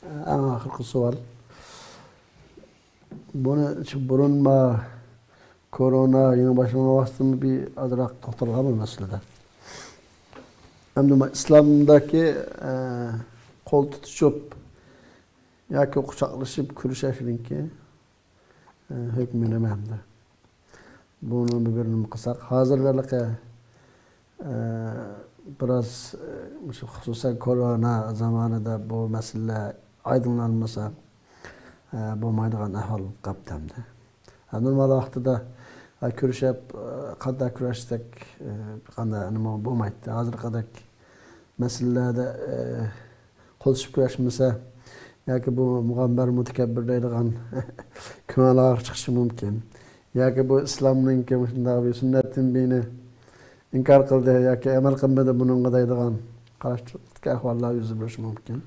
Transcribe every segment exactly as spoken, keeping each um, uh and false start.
ئەڭ ئاخىرقى سوئال. بۇنى بۇرۇن ما كورونا يېڭى باشلانغان ۋاقتىمۇ بىر ئازراق توختالغان بۇ مەسىلىدە. ئەمدى ما ئىسلامدىكى، ئە، قول تۇتۇشۇپ ياكى قۇچاقلىشىپ كۆرۈشۈشنىڭكى، ئە، ھۆكمى نېمە ئەمدى؟ بۇنى بىر نېمە قىلساق، ھازىر ھېلىقى، ئە، بىراز، ئە، مۇشۇ خۇسۇسەن كورونا زامانىدا بۇ مەسىلىلەر ئايدىڭلانمىسا، ئە، بولمايدىغان ئەھۋال بولۇپ قاپتۇ ئەمدى. ئە، نورمال ۋاقتىدا، ئە، كۆرۈشۈپ، ئە، قانداق كۆرۈشسەك، ئە، قانداق نېمە بولمايتتى. ھازىرقىدەك مەسىلىلەردە، ئە، قول تۇتۇپ كۆرۈشمىسە، ياكى بۇ مۇغەمبەر مۇتەكەببىر دەيدىغان كۆڭۈل ئاغرىق چىقىشى مۇمكىن. ياكى بۇ ئىسلامنىڭكى مۇشۇنداق بىر سۈننەتتىن بىرنى ئىنكار قىلدى ياكى ئەمەل قىلمىدى بۇنىڭغا دەيدىغان قارشىلىقتىكى ئەھۋاللار يۈز بېرىشى مۇمكىن.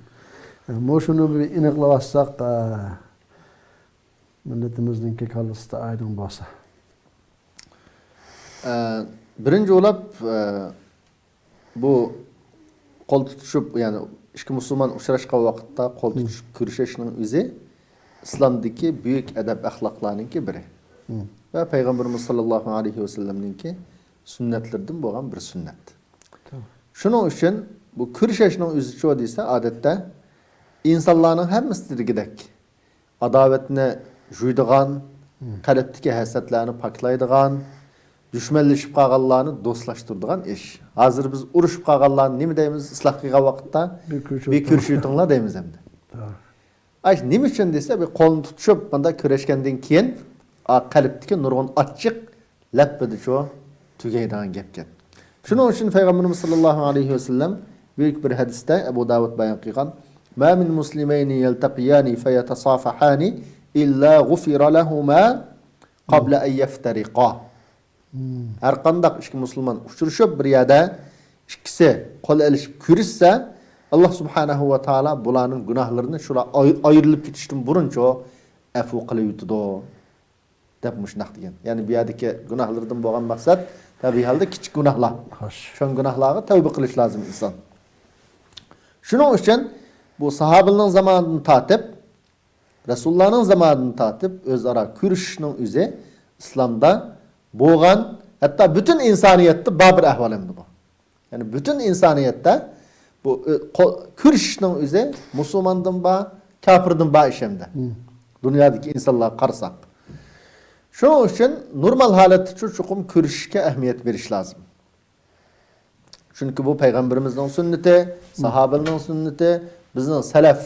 مۇشۇنى بىر ئېنىقلاۋاتساق، ئە، مىللىتىمىزنىڭكى كاللىسىدا ئايدىڭ بولسا. ئە، بىرىنچى بولۇپ، ئە، بۇ قول تۇتۇشۇپ، يەنى ئىككى مۇسۇلمان ئۇچراشقان ۋاقىتتا قول تۇتۇشۇپ كۆرۈشۈشنىڭ ئۆزى ئىسلامدىكى بۈيۈك ئەدەپ ئەخلاقلارنىڭكى بىرى. ۋە پەيغەمبىرىمىز ساللاللاھۇ ئەلەيھى ۋەسەللەمنىڭكى سۈننەتلىرىدىن بولغان بىر سۈننەت. شۇنىڭ ئۈچۈن بۇ كۆرۈشۈشنىڭ ئۆزىچۇ دېسە، ئادەتتە ئىنسانلارنىڭ ھەممىسى دېگۈدەك ئاداۋەتنى جۇيىدىغان، قەلبتىكى ھەسەتلەرنى پاكلايدىغان، دۈشمەنلىشىپ قالغانلارنى دوستلاشتۇرىدىغان ئىش. ھازىر بىز ئۇرۇشۇپ قالغانلارنى نېمە دەيمىز؟ ئىسلاھ قىلغان ۋاقىتتا بىر كۆرۈشۈۋېتىڭلار دەيمىز ئەمدى. ئاش نېمە ئۈچۈن دېسە، بىر قولنى تۇتۇشۇپ، بۇنداق كۆرۈشكەندىن كېيىن، ئا، قەلبتىكى نۇرغۇن ئاچچىق لەپپىدىچۇ تۈگەيدىغان گەپكەن. شۇنىڭ ئۈچۈن پەيغەمبىرىمىز ساللاللاھۇ ئەلەيھى ۋەسەللەم بۈيۈك بىر ھەدىستە ئەبۇ داۋۇد بايان قىلغان، ما من مسلمين يلتقيان فيتصافحان إلا غفر لهما قبل أن يفترقا. ھەر قانداق ئىككى مۇسۇلمان ئۇچرىشىپ بىر يەردە ئىككىسى قول ئېلىشىپ كۆرۈشسە، ئاللا سۇبھانەھۇ ۋە تائالا بۇلارنىڭ گۇناھلىرىنى شۇلار ئاي-، ئايرىلىپ كېتىشتىن بۇرۇنچۇ ئەپۇ قىلىۋېتىدۇ. دەپ مۇشۇنداق دېگەن. يەنى بۇ يەردىكى گۇناھلىرىدىن بولغان مەقسەت، تەبىئىي ھالدا كىچىك گۇناھلار. خوش. چوڭ گۇناھلارغا تەۋبە قىلىش لازىم ئىنسان. شۇنىڭ ئۈچۈن بۇ ساھابىلەرنىڭ زامانىدىن تارتىپ، رەسۇللارنىڭ زامانىدىن تارتىپ ئۆزئارا كۆرۈشۈشنىڭ ئۆزى ئىسلامدا بولغان، ھەتتا پۈتۈن ئىنسانىيەتتە بار بىر ئەھۋال ئەمدى بۇ. يەنى پۈتۈن ئىنسانىيەتتە بۇ، ئۆ-، قو-، كۆرۈشۈشنىڭ ئۆزى مۇسۇلماندىن بار، كاپىردىن بار ئىش ئەمدى. دۇنيادىكى ئىنسانلارغا قارىساق. شۇنىڭ ئۈچۈن نورمال ھالەتتىچۇ چوقۇم كۆرۈشۈشكە ئەھمىيەت بېرىش لازىم. چۈنكى بۇ پەيغەمبىرىمىزنىڭ سۈننىتى، ساھابىلەرنىڭ سۈننىتى، بىزنىڭ سەلەف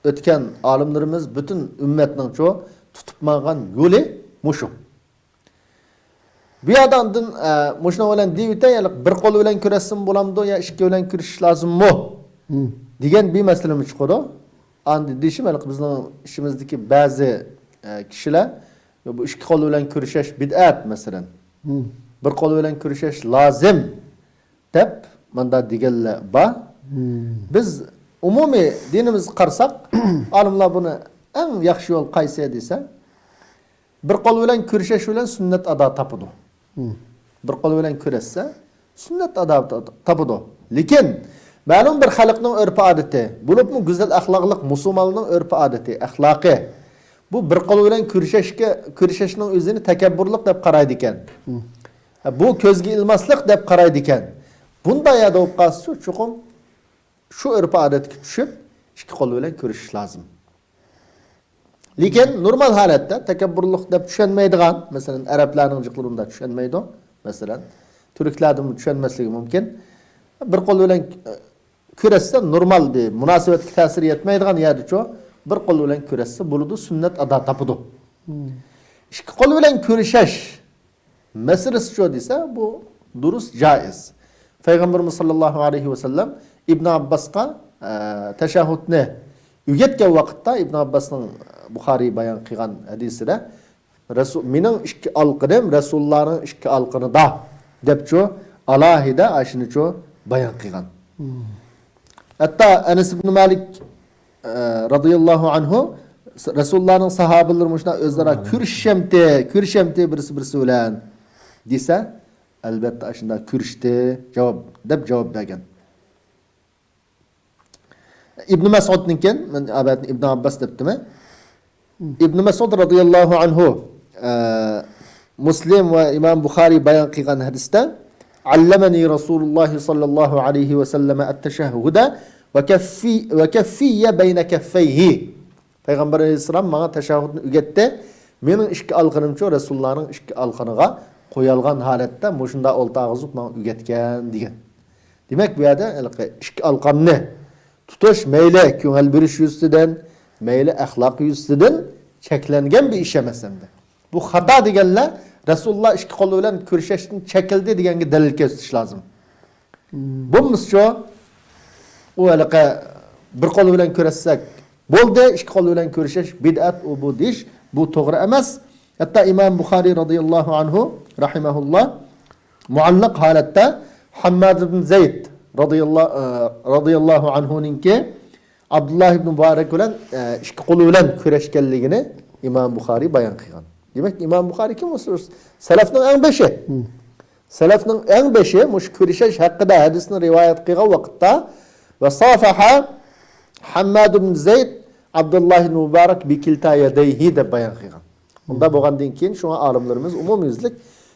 ئۆتكەن ئالىملىرىمىز پۈتۈن ئۈممەتنىڭچۇ تۇتۇپ ماڭغان يولى مۇشۇ. بۇ يەردە ئاندىن، ئە، مۇشۇنىڭ بىلەن دېيىۋېتەي، يەنى بىر قول بىلەن كۆرۈشسىمۇ بولامدۇ يا ئىككى بىلەن كۆرۈشۈش لازىممۇ؟ دېگەن بىر مەسىلىمۇ چىقىدۇ. ئاندىن دېيىشىم، ھېلىقى بىزنىڭ ئىچىمىزدىكى بەزى، ئە، كىشىلەر، يا بۇ ئىككى قول بىلەن كۆرۈشۈش بىدئەت، مەسىلەن. بىر قول بىلەن كۆرۈشۈش لازىم. دەپ ماندا دېگەنلەر بار. بىز ئومۇمىي دىنىمىزگە قارىساق، ئالىملار بۇنى ئەڭ ياخشى يول قايسى دېسە، بىر قول بىلەن كۆرۈشۈش بىلەن سۈننەت ئادا تاپىدۇ. بىر قول بىلەن كۆرۈشسە، سۈننەت ئادا تاپىدۇ. لېكىن مەلۇم بىر خەلقنىڭ ئۆرپ-ئادىتى، بولۇپمۇ گۈزەل ئەخلاقلىق مۇسۇلمانلارنىڭ ئۆرپ-ئادىتى، ئەخلاقى، بۇ بىر قول بىلەن كۆرۈشۈشكە، كۆرۈشۈشنىڭ ئۆزىنى تەكەببۇرلۇق دەپ قارايدىكەن. ھە، بۇ كۆزگە ئىلماسلىق دەپ قارايدىكەن. بۇنداق يەردە بولۇپ قالسىچۇ، چوقۇم شۇ ئۆرپ-ئادەتكە چۈشۈپ، ئىككى قول بىلەن كۆرۈشۈش لازىم. لېكىن نورمال ھالەتتە تەكەببۇرلۇق دەپ چۈشەنمەيدىغان، مەسىلەن، ئەرەبلەرنىڭ جىقلىرىدا چۈشەنمەيدۇ، مەسىلەن، تۈركلەردىمۇ چۈشەنمەسلىكى مۇمكىن. بىر قول بىلەن، ئە، كۆرۈشسە نورمال بىر مۇناسىۋەتكە تەسىر يەتمەيدىغان يەردىچۇ، بىر قول بىلەن كۆرۈشسە بولىدۇ، سۈننەت ئادا تاپىدۇ. ئىككى قول بىلەن كۆرۈشۈش مەسىلىسىچۇ دېسە، بۇ دۇرۇس، جائىز. پەيغەمبىرىمىز ساللاللاھۇ ئەلەيھى ۋەسەللەم ئىبن ئابباسقا، ئە، تەشەھھۇدنى ئۆگەتكەن ۋاقىتتا، ئىبن ئابباسنىڭ بۇخارىي بايان قىلغان ھەدىسىدە، رەسۇ-، مېنىڭ ئىككى ئالقىنىم رەسۇلۇللانىڭ ئىككى ئالقىنىدا دەپچۇ، ئالاھىدە ئاشۇنىچۇ بايان قىلغان. ھەتتا ئەنەس ئىبن مالىك، ئە، رازىياللاھۇ ئەنھۇ، رەسۇلۇللانىڭ ساھابىلىرى مۇشۇنداق ئۆزئارا كۆرۈشەمتى، كۆرۈشەمتى بىرسى بىرسى بىلەن دېسە، ئەلۋەتتە ئاشۇنداق كۆرۈشتى جاۋاب، دەپ جاۋاب بەرگەن. ئىبنى مەسئۇدنىڭكى، مەن ئابەتنى ئىبنى ئابباس دەپتىمەن. ئىبنى مەسئۇد رازىياللاھۇ ئەنھۇ، ئە، مۇسلىم ۋە ئىمام بۇخارىي بايان قىلغان ھەدىستە، «علمني رسول الله صلى الله عليه وسلم التشهد وكفي، وكفي بين كفيه.» پەيغەمبەر ئەلەيھىسسالام ماڭا تەشەھھۇدنى ئۆگەتتى. مېنىڭ ئىككى ئالىقىنىمچۇ رەسۇلۇللانىڭ ئىككى ئالىقىنىغا قويالغان ھالەتتە مۇشۇنداق ئولتۇرغۇزۇپ ماڭا ئۆگەتكەن، دېگەن. دېمەك، بۇ يەردە ھېلىقى ئىككى ئالىقىنى تۇتۇش مەيلى كۆڭۈل بېرىش يۈزىسىدىن، مەيلى ئەخلاق يۈزىسىدىن چەكلەنگەن بىر ئىش ئەمەس ئەمدى. بۇ خاتا دېگەنلەر رەسۇلۇللا ئىككى قولى بىلەن كۈرىشەشتىن چەكلىدى دېگەنگە دەلىل كۆرسىتىش لازىم. بولمىسىچۇ، ئۇ ھېلىقى بىر قول بىلەن كۈرەشسەك بولدى، ئىككى قول بىلەن كۈرىشىش بىدئەت، ئۇ بۇ دېيىش، بۇ توغرا ئەمەس. ھەتتا ئىمام بۇخارىي رازىياللاھۇ ئەنھۇ، راھىمەھۇللا، مۇئەللەق ھالەتتە ھەمماد ئىبن زەيد رازىياللا-، ئە، رازىياللاھۇ ئەنھۇنىڭكى ئابدۇللا ئىبن مۇبارەك بىلەن، ئە، ئىككى قولى بىلەن كۈرەشكەنلىكىنى ئىمام بۇخارىي بايان قىلغان. دېمەك، ئىمام بۇخارىي كىم؟ ئۇ سەلەفنىڭ ئەڭ بېشى. سەلەفنىڭ ئەڭ بېشى مۇشۇ كۈرىشىش ھەققىدە ھەدىسنى رىۋايەت قىلغان ۋاقىتتا، «وصافح حماد بن زيد عبد الله بن مبارك بكلتا يديه» دەپ بايان قىلغان. ئۇنداق بولغاندىن كېيىن شۇڭا ئالىملىرىمىز ئومۇميۈزلۈك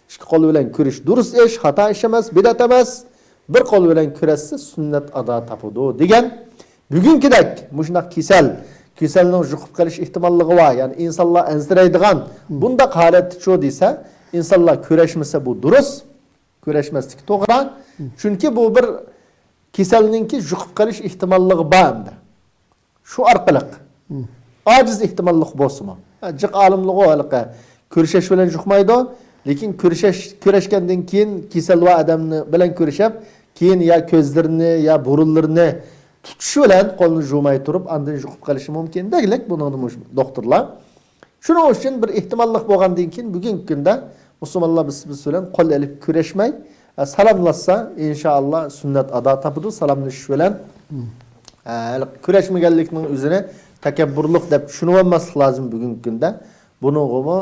ئىككى قول بىلەن كۈرىش دۇرۇس ئىش، خاتا ئىش ئەمەس، بىدئەت ئەمەس. بىر قول بىلەن كۈرەشسە سۈننەت ئادا تاپىدۇ دېگەن. بۈگۈنكىدەك مۇشۇنداق كېسەل، كېسەلنىڭ يۇقۇپ قېلىش ئېھتىماللىقى بار، يەنى ئىنسانلار ئەنسىرەيدىغان بۇنداق ھالەتتىچۇ دېسە، ئىنسانلار كۈرەشمىسە بۇ دۇرۇس، كۈرەشمەسلىكى توغرا. چۈنكى بۇ بىر كېسەلنىڭكى يۇقۇپ قېلىش ئېھتىماللىقى بار ئەمدى. شۇ ئارقىلىق ئاجىز ئېھتىماللىق بولسىمۇ، ھە، جىق ئالىملىغۇ ھېلىقى كۈرىشىش بىلەن يۇقمايدۇ. لېكىن كۈرىشىش، كۈرەشكەندىن كېيىن كېسەل بار ئادەمنى بىلەن كۈرىشىپ، كېيىن يا كۆزلىرىنى، يا بۇرۇنلىرىنى تۇتۇش بىلەن قولنى يۇماي تۇرۇپ، ئاندىن يۇقۇپ قېلىشى مۇمكىن دېگۈلۈك بۇنىڭدا مۇشۇ دوختۇرلار. شۇنىڭ ئۈچۈن بىر ئېھتىماللىق بولغاندىن كېيىن، بۈگۈنكى كۈندە مۇسۇلمانلار بىز، بىز بىلەن قول ئېلىپ كۈرەشمەي، ئە، سالاملاشسا، ئىنشائاللا، سۈننەت ئادا تاپىدۇ. سالاملىشىش بىلەن، ئە، كۈرەشمىگەنلىكنىڭ ئۆزىنى تەكەببۇرلۇق دەپ چۈشىنىۋالماسلىق لازىم بۈگۈنكى كۈندە. بۇنىڭغىمۇ،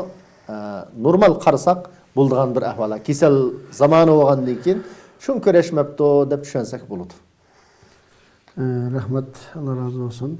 ئە، نورمال قارىساق بولىدىغان بىر ئەھۋال. كېسەل زامانى بولغاندىن كېيىن، شۇڭا كۈرەشمەپتۇ دەپ چۈشەنسەك بولىدۇ. ئە، رەھمەت، ئاللا رازى بولسۇن.